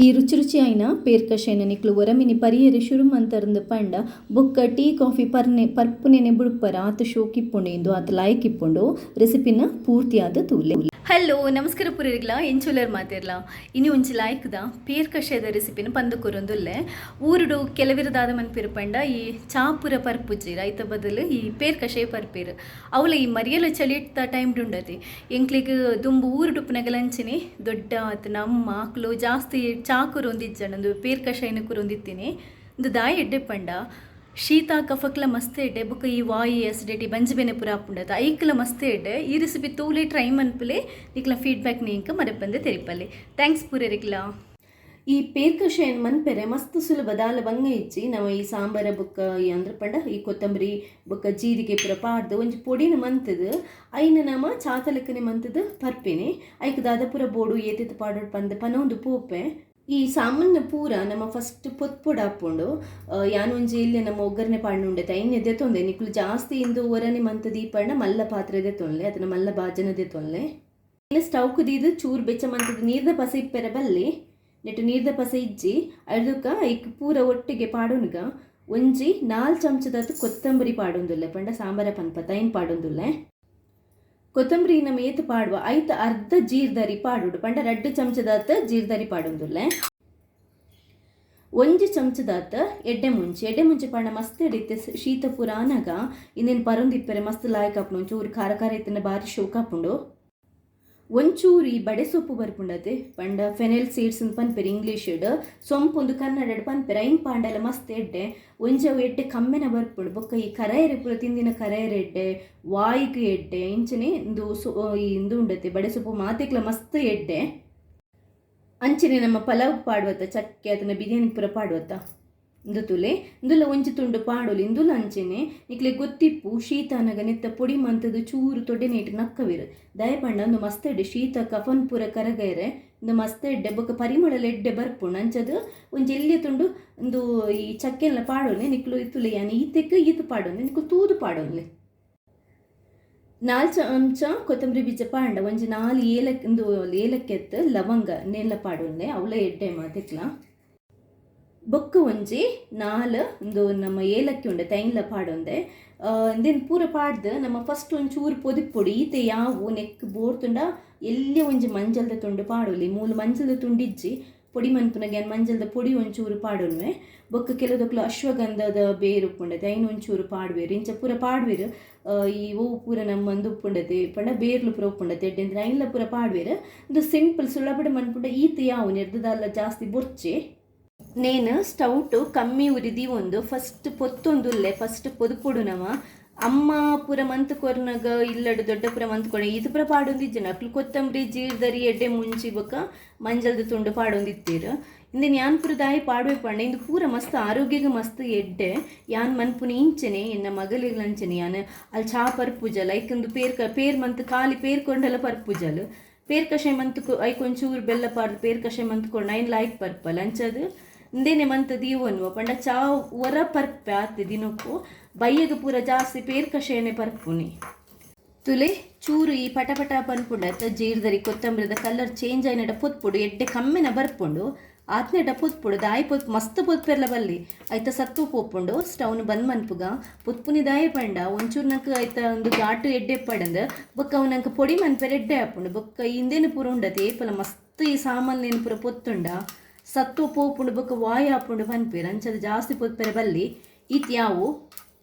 ಈ ರುಚಿ ರುಚಿಯಾಯಿನ ಪೇರ್ ಕಷಾಯನ್ ನಿಕ್ಲು ಒರಮಿನಿ ಪರಿಯೆರೆ ಶುರು ಮಂತರ್ಂದ್ ಪಂಡ ಬೊಕ್ಕ ಟೀ ಕಾಫಿ ಪರ್ನೆ ಪರ್ಪುನೆನೆ ಬುಡ್ಪರ ಆತ್ ಶೋಕ್ ಇಪ್ಪುಂಡು ಇಂದು ಆತ್ ಲಾಯ್ಕ್ ಇಪ್ಪುಂಡು ರೆಸಿಪಿನ ಪೂರ್ತಿಯಾದ್ ತೂಲೆ. ಹಲೋ ನಮಸ್ಕಾರ ಪೂರೆರೆಗ್ಲಾ, ಎಂಚ ಉಲ್ಲರ್ ಮಾತೆರ್ಲಾ? ಇನಿ ಒಂಜಿ ಲಾಯ್ಕ್ದ ಪೇರ್ ಕಷಾಯದ ರೆಸಿಪಿನ ಪಂದ್ ಕೊರೊಂದುಲ್ಲೆ. ಊರುಡು ಕೆಲವೆರ್ ದಾದ ಮನ್ಪೆರ್ ಪಂಡ ಈ ಚಾಪುರ ಪರ್ಪುಜೆರ್, ಐತ ಬದಲು ಈ ಪೇರ್ ಕಷಾಯ ಪರ್ಪೆರ್. ಅವ್ಲ ಈ ಮರಿಯಲ ಚಳಿತ ಟೈಮ್ ಉಂಡತೆ. ಎಂಕ್ಲೆಗ್ ದುಂಬು ಊರುಡು ಉಪ್ಪುನಗಲ ಅಂಚೆನೆ ದೊಡ್ಡ ಆತ್ ನಮ್ಮ ಅಕ್ಲು ಜಾಸ್ತಿ ಚಾ ಕೊರೊಂದಿಜ್ಜಂಡ ಉಂದು ಪೇರ್ ಕಷಾಯನ ಕೊರೊಂದಿತ್ತಿನಿ. ಉಂದು ದಾಯೆ ಎಡ್ಡೆ ಪಂಡ ಶೀತ ಕಫಕ್ಲ ಮಸ್ತ್ ಎಡ್ಡೆ, ಬೊಕ್ಕ ಈ ವಾಯಿ ಅಸಿಡಿಟಿ ಬಂಜಿ ಬೇನೆ ಪೂರ ಆಪುಂಡತ ಐಕ್ಲ ಮಸ್ತ್ ಎಡ್ಡೆ. ಈ ರೆಸಿಪಿ ತೂಲೆ, ಟ್ರೈ ಮನ್ಪುಲೆ, ನಿಕ್ಲ ಫೀಡ್ಬ್ಯಾಕ್ ಎಂಕ್ ಮರಪಂದೆ ತೆರಿಪಲೆ. Thanks ಪೂರೆರೆಗ್ಲಾ. ಈ ಪೇರ್ ಕಷಾಯನ್ ಮನ್ಪೆರೆ ಮಸ್ತ್ ಸುಲಭ, ದಾಲ ಬಂಗ ಇಜ್ಜಿ. ನಮ ಈ ಸಾಂಬಾರ ಬೊಕ್ಕ ಈ ಅಂದ್ರ ಪಂಡ ಈ ಕೊತ್ತಂಬರಿ ಬೊಕ್ಕ ಜೀರಿಗೆ ಪೂರ ಪಾಡ್ದು ಒಂಜಿ ಪೊಡಿನ ಮಂತುದು ಐನ ನಮ ಚಾತಲೆಕ್ಕನೆ ಮಂತುದು ಪರ್ಪಿನಿ. ಐಕ್ ದಾದ ಪೂರ ಬೋಡು, ಏತೆತ್ ಪಾಡೊಡು ಪಂದ್ ಪನೊಂದು ಪೋಪೆ. ಈ ಸಾಮಾನ್ಯ ಪೂರ ನಮ್ಮ ಫಸ್ಟ್ ಪೊತ್ಪೊಡು ಆಪುಂಡು. ಯಾನ್ ಒಂಜಿ ಇಲ್ಲಿ ನಮ್ಮ ಒಗ್ಗರಣೆ ಪಾಡ್ನುಂಡೆ ಐನ್ ದೆತೊಂದೆ. ನಿಕುಲು ಜಾಸ್ತಿ ಇಂದು ಒರನೆ ಮಂತ್ ದೀಪಂಡ ಮಲ್ಲ ಪಾತ್ರೆ ದೆತೊನ್ಲೆ ಅದನ್ನ ಮಲ್ಲ ಬಾಜನ ದೆತೊನ್ಲೆ. ಸ್ಟವ್ ದೀದ್ ಚೂರು ಬೆಚ್ಚ ಮಂತುದು ನೀರ್ದ ಪಸೆ ಇಪ್ಪೆರೆ ಬಲ್ಲಿ. ನೆಟ್ ನೀರ್ದ ಪಸೆ ಇಜ್ಜಿ. ಅರ್ದುಕ ಐಕ್ ಪೂರ ಒಟ್ಟಿಗೆ ಪಾಡೊನ್ಗ. ಒಂಜಿ 4 ಚಮಚದಾತ್ ಕೊತ್ತಂಬರಿ ಪಾಡೊಂದುಲ್ಲೆ, ಪಂಡ ಸಾಂಬಾರ ಪನ್ಪತ ಐನ್ ಪಾಡೊಂದುಲ್ಲೆ. ಕೊತ್ತಂಬರಿ ನಮ್ಮ ಏತ್ ಪಾಡುವ ಐತ ಅರ್ಧ ಜೀರ್ದರಿ ಪಾಡೋಡು, ಪಂಡ 2 ಚಮಚದಾತ್ ಜೀರ್ದರಿ ಪಾಡೊಂದುಲ್ಲೆ. ಒಂಜಿ ಚಮಚದಾತ್ ಎಡ್ಡೆ ಮುಂಚಿ. ಎಡ್ಡೆ ಮುಂಚಿ ಪಾಡ ಮಸ್ತ್ ಎಡಿತ್ತೆ. ಶೀತ ಪೂರ ಆನಗ ಇಂದೇನು ಪರೊಂದು ಇಪ್ಪೆರೆ ಮಸ್ತ್ ಲಾಯ್ಕ್ ಆಪುಂಡು. ಒಂಚೂರು ಖಾರ ಖಾರ ಇತ್ತಿನ ಬಾರಿ ಶೋಕ್ ಆಪುಂಡು. ಒಂಚೂರು ಈ ಬಡೆ ಸೊಪ್ಪು ಬರ್ಪುಂಡತೆ, ಪಂಡ ಫೆನೆಲ್ ಸೀಡ್ಸ್ ಅಂತ ಪನ್ಪೆರ್ ಇಂಗ್ಲೀಷ್, ಸೊಂಪುಂದು ಕನ್ನಡಡ್ ಪನ್ಪೆರ್. ಐನ್ ಪಾಂಡಲ ಮಸ್ತ್ ಎಡ್ಡೆ. ಒಂಜಿ ಅವು ಎಡ್ಡೆ ಕಮ್ಮೆನ ಬರ್ಪುಂಡು. ಬೊಕ್ಕ ಈ ಕರಾಯರೆ ಪೂರ ತಿಂದಿನ ಕರಾಯರೆ ಎಡ್ಡೆ, ವಾಯಿಗ್ ಎಡ್ಡೆ. ಇಂಚನೆ ಇಂದು ಈ ಇಂದು ಉಂಡತೆ ಬಡೆ ಸೊಪ್ಪು ಮಾತೆಕ್ಲ ಮಸ್ತ್ ಎಡ್ಡೆ. ಅಂಚನೆ ನಮ್ಮ ಪಲಾವ್ ಪಾಡುವತ್ತ, ಚಕ್ಕೆ ಅದನ್ನ ಬಿರಿಯಾನಿ ಪೂರ ಪಾಡುವತ್ತ ಇಂದು ತುಲೆ ಇಂದುಲ ಒಂಜಿ ತುಂಡು ಪಾಡೋಲಿ. ಇಂದುಲ ಅಂಚೆನೆ ನಿಕ್ಲೆ ಗೊತ್ತಿಪ್ಪು, ಶೀತ ಅನಗ ನೆತ್ತ ಪೊಡಿ ಮಂತದು ಚೂರು ತೊಡೆ ನೀಟ್ ನಕ್ಕವಿರು. ದಯ ಪಂಡ ಒಂದು ಮಸ್ತ್ ಎಡ್ಡೆ, ಶೀತ ಕಫನ್ ಪೂರ ಕರಗೈರೆ ಇಂದು ಮಸ್ತ್ ಎಡ್ಡೆ. ಬೊಕ್ಕ ಪರಿಮಳಲ ಎಡ್ಡೆ ಬರ್ಪುಂಡು. ಅಂಚದು ಒಂಜಿ ಎಲ್ಯ ತುಂಡು ಇಂದು ಈ ಚಕ್ಕೆಲ್ಲ ಪಾಡೋಲಿ. ನಿಕ್ಲು ಇತ್ತುಲೆ ಯಾನ್ ಈತೆಕ್ ಈತು ಪಾಡೋಲಿ, ನಿಕ್ಲು ತೂದು ಪಾಡೋಲಿ. 4 ಚಮಚ ಕೊತ್ತಂಬರಿ ಬೀಜ ಪಾಂಡ ಒಂಜಿ 4 ಏಲಕ್ಕಿ, ಇಂದು ಏಲಕ್ಕಿ ಎತ್ತು ಲವಂಗ ನೆಲ್ಲ ಪಾಡೊಂದೆ. ಅವಲ ಎಡ್ಡೆ ಮಾತೆಕ್ಲ. ಬೊಕ್ಕ ಒಂಜಿ 4 ಇಂದು ನಮ್ಮ ಏಲಕ್ಕಿ ಉಂಡೆ ತೈನ್ಲ ಪಾಡೊಂದೆ. ಇಂದೆನ್ ಪೂರ ಪಾಡ್ದು ನಮ್ಮ ಫಸ್ಟ್ ಒಂಚೂರು ಪೊದಿಪ್ಪೊಡು. ಈತೆ ಯಾವು ನೆಕ್ ಬೋರ್ತುಂಡ ಎಲ್ಲಿ ಒಂಜಿ ಮಂಜಲ್ದ ತುಂಡು ಪಾಡೊಲಿ. ಮೂಲು ಮಂಜಲ್ದ ತುಂಡು ಇಜ್ಜಿ, ಪೊಡಿ ಮನ್ಪುನಗ ಯಾನ್ ಮಂಜಲ್ದ ಪೊಡಿ ಒಂಚೂರು ಪಾಡೊನ್ವೆ. ಬೊಕ್ಕ ಕೆಲದಕ್ಲು ಅಶ್ವಗಂಧದ ಬೇರು ಉಪ್ಪುಂಡತೆ, ಐನ್ ಒಂಚೂರು ಪಾಡುವೆರ್. ಇಂಚ ಪೂರ ಪಾಡುವೆರ್. ಈ ಓವು ಪೂರ ನಮ್ಮ ಉಪ್ಪುಂಡತೆ ಪಂಡ ಬೇರ್ಲು ಪೂರ ಉಪ್ಪುಂಡತೆ ಎಡ್ಡೆ ಅಂದ್ರೆ ಐನ್ಲ ಪೂರ ಪಾಡುವೆರ್. ಇಂದು ಸಿಂಪಲ್ ಸುಲಭಡ್ ಮನ್ಪುಂಡ ಈತ್ ಯಾವು ನೆರ್ದದಲ್ಲ ಜಾಸ್ತಿ ಬೊರ್ಚೆ. ನೇನು ಸ್ಟೌಟು ಕಮ್ಮಿ ಉರಿದಿ ಒಂದು ಫಸ್ಟ್ ಪೊತ್ತೊಂದುಲ್ಲೆ. ಫಸ್ಟ್ ಪೊದುಪೊಡು. ನಮ ಅಮ್ಮ ಪೂರ ಮಂತ್ ಕೊರ್ನಗ ಇಲ್ಲಡು ದೊಡ್ಡ ಪೂರ ಮಂತ್ ಕೊಡ ಈತ್ ಪೂರ ಪಾಡೊಂದಿಜ್ಜನ. ಅಕ್ಲು ಕೊತ್ತಂಬರಿ ಜೀರ್ದರಿ ಎಡ್ಡೆ ಮುಂಚಿ ಬೊಕ್ಕ ಮಂಜಲ್ದ ತುಂಡು ಪಾಡೊಂದಿತ್ತೀರ್. ಇಂದೆನ್ ಯಾನ್ ಪೂರ ದಾಯಿ ಪಾಡುವೆ ಪಂಡ ಇಂದು ಪೂರ ಮಸ್ತ್ ಆರೋಗ್ಯಗ್ ಮಸ್ತ್ ಎಡ್ಡೆ. ಯಾನ್ ಮನ್ಪುನಿ ಇಂಚೆನೆ, ಎನ್ನ ಮಗಲಿಗ್ಲ ಅಂಚೆನೆ. ಯಾನ್ ಅಲ್ಲಿ ಚಾ ಪರ್ಪುಜಲ್, ಐಕ್ ಇಂದು ಪೇರ್ ಪೇರ್ ಮಂತ್ ಖಾಲಿ ಪೇರ್ ಕೊಂಡಲ ಪರ್ಪುಜಲ್. ಪೇರ್ ಕಷಾಯ ಮಂತ್ ಐಕ್ ಒಂಚೂರು ಬೆಲ್ಲ ಪಾಡ್ದು ಪೇರ್ ಕಷಾಯ ಮಂತ್ ಕೊಂಡು ಐನ್ ಲಾಯ್ಕ್ ಪರ್ಪಲ್. ಅಂಚದು ಇಂದೇನೆ ಮಂತ್ ದೀವೊನ್ವ ಪಂಡ ಚಾ ಒರ ಪರ್ಪೆ ಆತೆ ದಿನಕ್ಕು, ಬಯ್ಯಗ ಪೂರ ಜಾಸ್ತಿ ಪೇರ್ ಕಷಾಯನೆ ಪರ್ಪುನಿ. ತುಲೆ ಚೂರು ಈ ಪಟ ಪಟ ಪನ್ಪುಂಡು ಜೀರ್ದರಿ ಕೊತ್ತಂಬರಿದ ಕಲರ್ ಚೇಂಜ್ ಆಯ್ನಟ ಪೊತ್ಪುಡು. ಎಡ್ಡೆ ಕಮ್ಮೆನ ಬರ್ಪುಂಡು ಆತ್ನೇಟ ಪೊತ್ಪುಡು. ದಾಯಿ ಪೊತ್ ಮಸ್ತ್ ಪೊತ್ಪೆರ್ಲ ಬಲ್ಲಿ, ಐತ ಸತ್ವ ಪೋಪುಂಡು. ಸ್ಟವ್ನ ಬಂದ್ ಮನ್ಪುಗ. ಪೊತ್ಪುನಿ ದಾಯಿ ಪಂಡ ಒಂಚೂರು ನಂಕ್ ಐತ ಒಂದು ಘಾಟು ಎಡ್ಡೆ ಪಡಂದು ಬೊಕ್ಕ ಅವು ನಂಕ್ ಪೊಡಿ ಮನ್ಪೆರೆ ಎಡ್ಡೆ ಆಪುಂಡು. ಬೊಕ್ಕ ಇಂದೇನು ಪೂರ ಉಂಡತೆ ಏಪಲ ಮಸ್ತ್ ಈ ಸಾಮಾನ್ಯನ ಪೂರ ಪೊತ್ತುಂಡ ಸತ್ವ ಪೋಪುಂಡು, ಬೊಕ್ಕ ವಾಯು ಆಪುಂಡು ಪನ್ಪೆರ್. ಅಂಚದ ಜಾಸ್ತಿ ಪೊತ್ಪೆರೆ ಬಲ್ಲಿ. ಈತ್ ಯಾವು.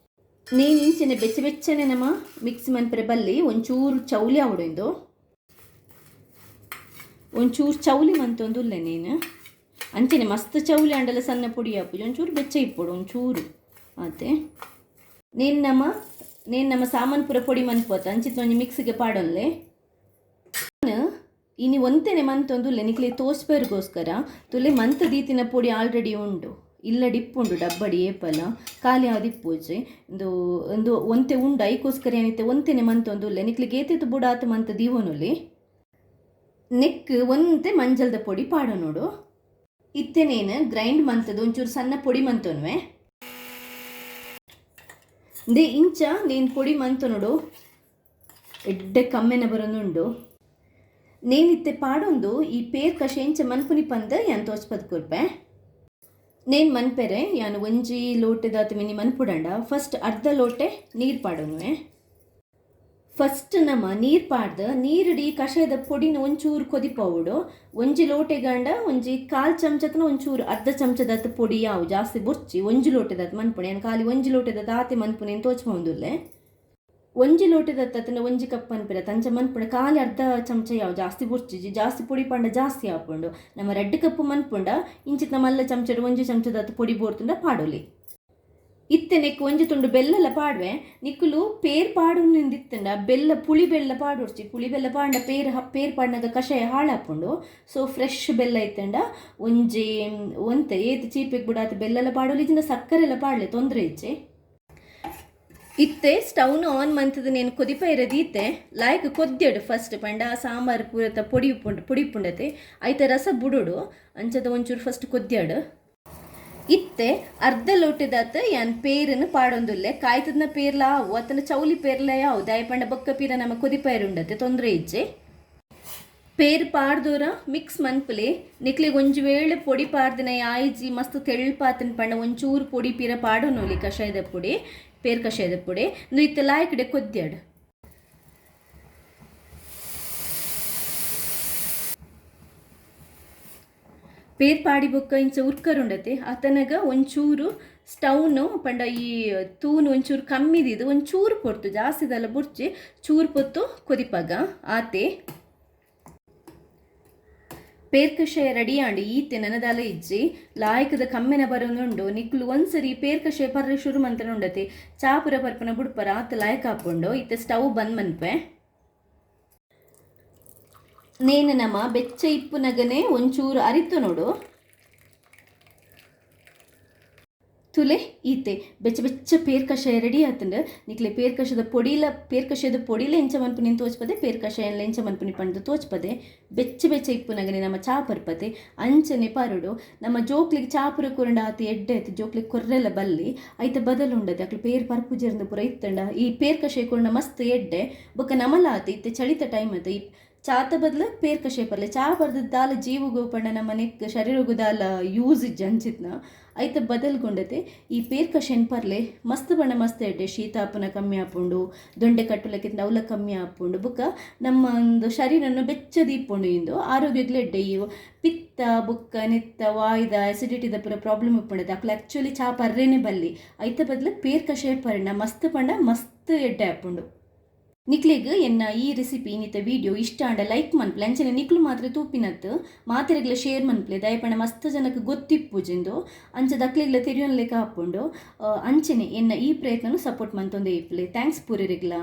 ನೇನು ಇಂಚನೆ ಬೆಚ್ಚ ಬೆಚ್ಚನೆ ನಮ್ಮ ಮಿಕ್ಸ್ ಮನ್ಪೆರೆ ಬಲ್ಲಿ. ಒಂಚೂರು ಚೌಲಿ ಆವಡು ಇಂದು ಒಂಚೂರು ಚೌಲಿ ಮಂತೊಂದುಲ್ಲೆ ನೀನು. ಅಂಚನೆ ಮಸ್ತ್ ಚೌಲಿ ಅಂಡಲ ಸಣ್ಣ ಪೊಡಿ ಆಪುಜಿ. ಒಂಚೂರು ಬೆಚ್ಚ ಇಪ್ಪೊಡು ಒಂಚೂರು ಆತೆ. ನೇನು ನಮ್ಮ ಸಾಮಾನು ಪೂರ ಪೊಡಿ ಮನ್ಪೋತ ಅಂಚಿತ್ ಒಂಜಿ ಮಿಕ್ಸಿಗೆ ಪಾಡೊನ್ಲೆ. ಇನಿ ಒಂತೆನೆ ಮಂತೊಂದುಲ್ಲೆ ನಿಕ್ಲೆ ತೋಸ್ಪೆರ್ಗೋಸ್ಕರ. ತುಲೆ ಮಂತ್ ದೀತಿನ ಪೊಡಿ ಆಲ್ರೆಡಿ ಉಂಡು, ಇಲ್ಲಡ್ ಇಪ್ಪುಂಡು ಡಬ್ಬಡಿ, ಏಪಲ ಖಾಲಿ ಆದಿಪ್ಪುಜಿ. ಇಂದು ಇಂದು ಒಂತೆ ಉಂಡು, ಐಕೋಸ್ಕರ ಏನಿತ್ತೆ ಒಂತೆನೆ ಮಂತೊಂದುಲ್ಲೆ. ನಿಕ್ಲೆಗ್ ಏತೇತ್ ಬೋಡು ಆತ್ ಮಂತ್ ದೀವೊನುಲಿ. ನೆಕ್ ಒಂತೆ ಮಂಜಲ್ದ ಪೊಡಿ ಪಾಡೊ ನೋಡು. ಇತ್ತೆನೇನು ಗ್ರೈಂಡ್ ಮಂತದು ಒಂಚೂರು ಸಣ್ಣ ಪೊಡಿ ಮಂತೊನ್ವೆ. ಇಂದೆ ಇಂಚ ನೀನು ಪೊಡಿ ಮಂತ ನೋಡು, ಎಡ್ಡೆ ಕಮ್ಮೆನ ಬರೋನುಂಡು. ನೇನಿತ್ತೆ ಪಾಡೊಂದು ಈ ಪೇರ್ ಕಷೆ ಎಂಚ ಮನ್ಪುನಿ ಪಂದ್ ಯಾನ್ ತೋಚ್ಪದ್ ಕೊರ್ಪೆ. ನೇನ್ ಮನ್ಪೆರೆ ಯಾನ್ ಒಂಜಿ ಲೋಟೆದಾತ್ ಮಿನಿ ಮನ್ಪುಡಂಡ ಫಸ್ಟ್ ಅರ್ಧ ಲೋಟೆ ನೀರು ಪಾಡೊನುವೆ. ಫಸ್ಟ್ ನಮ ನೀರು ಪಾಡ್ದು ನೀರುಡಿ ಕಷಾಯದ ಪೊಡಿನ ಒಂಚೂರು ಕೊದಿಪಾವೊಡು. ಒಂಜಿ ಲೋಟೆಗಂಡ ಒಂಜಿ ಕಾಲು ಚಮಚತನ ಒಂಚೂರು ಅರ್ಧ ಚಮಚದಾತ್ ಪೊಡಿ ಯಾವು, ಜಾಸ್ತಿ ಬೊರ್ಚಿ. ಒಂಜಿ ಲೋಟೆದಾತ್ ಮನ್ಪುಣೆ ಯಾನ್ ಖಾಲಿ ಒಂಜಿ ಲೋಟೆದಾತ್ ಆತೆ ಮನ್ಪುನೆ ತೋಚ್ಪೊಂದುಲ್ಲೆ. ಒಂಜಿ ಲೋಟೆದಾತ್ ಅತ್ತಂಡ ಒಂಜಿ ಕಪ್ ಮನ್ಪಿರ ತಂಚ ಮನ್ಪುಣೆ ಖಾಲಿ ಅರ್ಧ ಚಮಚ ಯಾವು, ಜಾಸ್ತಿ ಬೊರ್ಚಿಜಿ. ಜಾಸ್ತಿ ಪೊಡಿ ಪಾಂಡ ಜಾಸ್ತಿ ಆಪುಂಡು. ನಮ್ಮ 2 ಕಪ್ ಮನ್ಪುಂಡ ಇಂಚಿತ್ನ ಮಲ್ಲ ಚಮಚಡ್ ಒಂಜಿ ಚಮಚದಾತ್ ಪೊಡಿ ಬೋರ್ತುಂಡ ಪಾಡೊಲಿ. ಇತ್ತೆ ನೆಕ್ ಒಂಜಿ ತುಂಡು ಬೆಲ್ಲಲ ಪಾಡ್ವೆ. ನಿಕುಲು ಪೇರ್ ಪಾಡುನಿಂದಿತ್ತಂಡ ಬೆಲ್ಲ ಪುಳಿ ಬೆಲ್ಲ ಪಾಡೊಡ್ಚಿ. ಪುಳಿ ಬೆಲ್ಲ ಪಾಂಡ ಪೇರ್ ಪೇರ್ ಪಾಡ್ನಗ ಕಷಾಯ ಹಾಳಾಪುಂಡು. ಸೊ ಫ್ರೆಶ್ ಬೆಲ್ಲ ಇತ್ತಂಡ ಒಂಜಿ ಒಂತೆ ಏತ್ ಚೀಪೆಗ್ ಬುಡಾತ್ ಬೆಲ್ಲಲ ಪಾಡೊಲಿ, ಇಜ್ಜಿಂಡ ಸಕ್ಕರೆಲ ಪಾಡ್ಲೆ, ತೊಂದರೆ ಇಜ್ಜಿ. ಇತ್ತೆ ಸ್ಟವ್ನು ಆನ್ ಮಂತದ ನೇನು ಕೊದಿಪೈರ ದೀತೆ ಲಾಯ್ಕ್ ಕೊದ್ಯಡು ಫಸ್ಟ್ ಪಂಡ ಸಾಂಬಾರು ಪೂರತ ಪೊಡಿ ಉಪ್ಪುಂಡು, ಪೊಡಿ ಉಪ್ಪುಂಡತೆ ಐತ ರಸ ಬುಡುಡು ಅಂಚದ ಒಂಚೂರು ಫಸ್ಟ್ ಕೊದ್ಯಡು. ಇತ್ತೆ ಅರ್ಧ ಲೋಟೆದಾತ ಯಾನ್ ಪೇರನ್ನು ಪಾಡೊಂದುಲ್ಲೆ. ಕಾಯ್ತದ್ನ ಪೇರ್ಲ ಆವು ಅತ್ತನ ಚೌಲಿ ಪೇರ್ಲ ಯಾವು, ದಾಯ ಪಂಡ ಬೊಕ್ಕ ಪೀರ ನಮ್ಮ ಕೊದಿಪೈರು ಉಂಡತೆ, ತೊಂದರೆ ಇಜ್ಜೆ. ಪೇರ್ ಪಾಡ್ದೋರ ಮಿಕ್ಸ್ ಮನ್ಪುಲೆ. ನಿಕ್ಲೆಗ್ ಒಂಜಿ ವೇಳೆ ಪೊಡಿ ಪಾಡ್ದಿನ ಆಯ್ಜಿ ಮಸ್ತ್ ತೆಳ್ಪಾತನ್ ಪಂಡ ಒಂಚೂರು ಪೊಡಿ ಪೀರ ಪಾಡೊನೊಲಿ, ಕಷಾಯದ ಪೊಡಿ, ಪೇರ್ ಕಷಾಯದ ಪೊಡಿ. ಇಂದು ಇತ್ತೆ ಲಾಯ್ಕಡೆ ಕೊದ್ಯಾಡು. ಪೇರ್ ಪಾಡಿ ಬೊಕ್ಕ ಇಂಚ ಉರ್ಕರುಂಡತೆ ಆತನಗ ಒಂಚೂರು ಸ್ಟವ್ನು ಪಂಡ ಈ ತೂನು ಒಂಚೂರು ಕಮ್ಮಿದಿದು ಒಂಚೂರು ಪೊರ್ತು, ಜಾಸ್ತಿದಲ್ಲ ಬುರ್ಚಿ, ಚೂರು ಪೊತ್ತು ಕೊದಿಪಾಗ ಆತೆ. ಪೇರ್ ಕಷಾಯ ರೆಡಿ ಆಂಡ್. ಈತೆ ನನದಾಲ ಇಜ್ಜಿ, ಲಾಯ್ಕದ ಕಮ್ಮೆನ ಬರೋನುಂಡು. ನಿಕ್ಲು ಒಂದ್ಸರಿ ಪೇರ್ ಕಷಾಯ ಪರ್ರೆ ಶುರು ಮಂತನ ಉಂಡತೆ, ಚಾಪುರ ಪರ್ಪನ ಬುಡ್ಪರ ಆತ ಲಾಯ್ಕ ಹಾಕೊಂಡು. ಇತ್ತೆ ಸ್ಟವ್ ಬಂದ್ ಮನ್ಪೆ. ನೇನು ನಮ್ಮ ಬೆಚ್ಚ ಇಪ್ಪುನಗನೆ ಒಂಚೂರು ಅರಿತು ನೋಡು ತುಲೆ. ಈತೆ ಬೆಚ್ಚ ಬೆಚ್ಚ ಪೇರ್ ಕಷಾಯ ರೆಡಿ ಆತಂಡು. ನಿಕ್ಲೆ ಪೇರ್ ಕಷಾಯದ ಪೊಡಿಲ ಪೇರ್ ಕಷಾಯದ ಪೊಡಿಲ ಎಂಚ ಮನ್ಪುನಿ ತೋಚ್ಪದೆ, ಪೇರ್ ಕಷಾಯಲ ಎಂಚ ಮನ್ಪುನಿ ಪಂದ್ ತೋಚ್ಪದೆ. ಬೆಚ್ಚ ಬೆಚ್ಚ ಇಪ್ಪುನಗನೆ ನಮ್ಮ ಚಾ ಪರ್ಪತೆ ಅಂಚನೆ ಪರುಡು. ನಮ್ಮ ಜೋಕ್ಲಿಗೆ ಚಾಪುರ ಕೊರಂಡ ಆತ ಎಡ್ಡೆ ಆಯ್ತು, ಜೋಕ್ಲಿಗೆ ಕೊರ್ರೆಲ್ಲ ಬಲ್ಲಿ ಐತ ಬದಲು ಉಂಡತೆ. ಅಕ್ಲು ಪೇರ್ ಪರ್ಪುಜೆರ್ಂದು ಪೂರ ಇತ್ತಂಡ ಈ ಪೇರ್ ಕಷಾಯ ಕೊರಂಡ ಮಸ್ತ್ ಎಡ್ಡೆ. ಬೊಕ್ಕ ನಮಲ ಆತ ಇತ್ತೆ ಚಳಿತ ಟೈಮ್ ಆತ, ಈ ಚಾತ ಬದಲು ಪೇರ್ ಕಷಾಯ ಪರ್ಲೆ. ಚಾ ಪರ್ದ ದಾಲ ಜೀವಗು ಪಂಡ ನಮ್ಮ ನೆಕ್ ಶರೀರಗು ದಾಲ ಯೂಸ್ ಇಜ್ಜಿ ಅಂಚಿತ್ನ ಐತ ಬದಲ್ಗೊಂಡತೆ. ಈ ಪೇರ್ ಕಷಾಯನ್ ಪರ್ಲೆ ಮಸ್ತ್ ಪಂಡ ಮಸ್ತ್ ಎಡ್ಡೆ. ಶೀತಾಪನ ಕಮ್ಮಿ ಆಪುಂಡು, ದೊಂಡೆ ಕಟ್ಟುಲಕ್ಕಿಂತ ಅವಲ ಕಮ್ಮಿ ಆಪುಂಡು, ಬೊಕ್ಕ ನಮ್ಮ ಒಂದು ಶರೀರನ್ನು ಬೆಚ್ಚ ದೀಪುಂಡು. ಇಂದು ಆರೋಗ್ಯಗ್ಲ ಎಡ್ಡೆ. ಈ ಪಿತ್ತ ಬೊಕ್ಕ ನೆತ್ತ ವಾಯ್ದ ಅಸಿಡಿಟಿದ ಪೂರ ಪ್ರಾಬ್ಲಮ್ ಉಪ್ಪುಂಡತೆ ಅಕ್ಲು ಆ್ಯಕ್ಚುಲಿ ಚಾ ಪರ್ರೇನೆ ಬಲ್ಲಿ, ಐತ ಬದಲು ಪೇರ್ ಕಷಾಯ ಪರ್ಣ ಮಸ್ತ್ ಪಂಡ ಮಸ್ತ್ ಎಡ್ಡೆ ಆಪುಂಡು. ನಿಕ್ಲೆಗ್ ಎನ್ನ ಈ ರೆಸಿಪಿ ಇನ್ನಿತ ವಿಡಿಯೋ ಇಷ್ಟ ಆಂಡ ಲೈಕ್ ಮನ್ಪುಲೆ. ಅಂಚನೆ ನಿಕ್ಲು ಮಾತ್ರ ತೂಪಿನತ್ ಮಾತೆರೆಗ್ಲ ಶೇರ್ ಮನ್ಪುಲೆ. ದಯಪಂಡ ಮಸ್ತ್ ಜನಕ್ಕೆ ಗೊತ್ತಿಪ್ಪುಜಿಂದು ಅಂಚ ದಕ್ಲೆಗ್ಲ ತೆರಿಯೊನ್ಲೆಕ ಆಪುಂಡು. ಅಂಚನೆ ಎನ್ನ ಈ ಪ್ರಯತ್ನನು ಸಪೋರ್ಟ್ ಮಂತೊಂದೇ ಇಪ್ಪುಲೆ. Thanks ಪೂರೆರೆಗ್ಲ.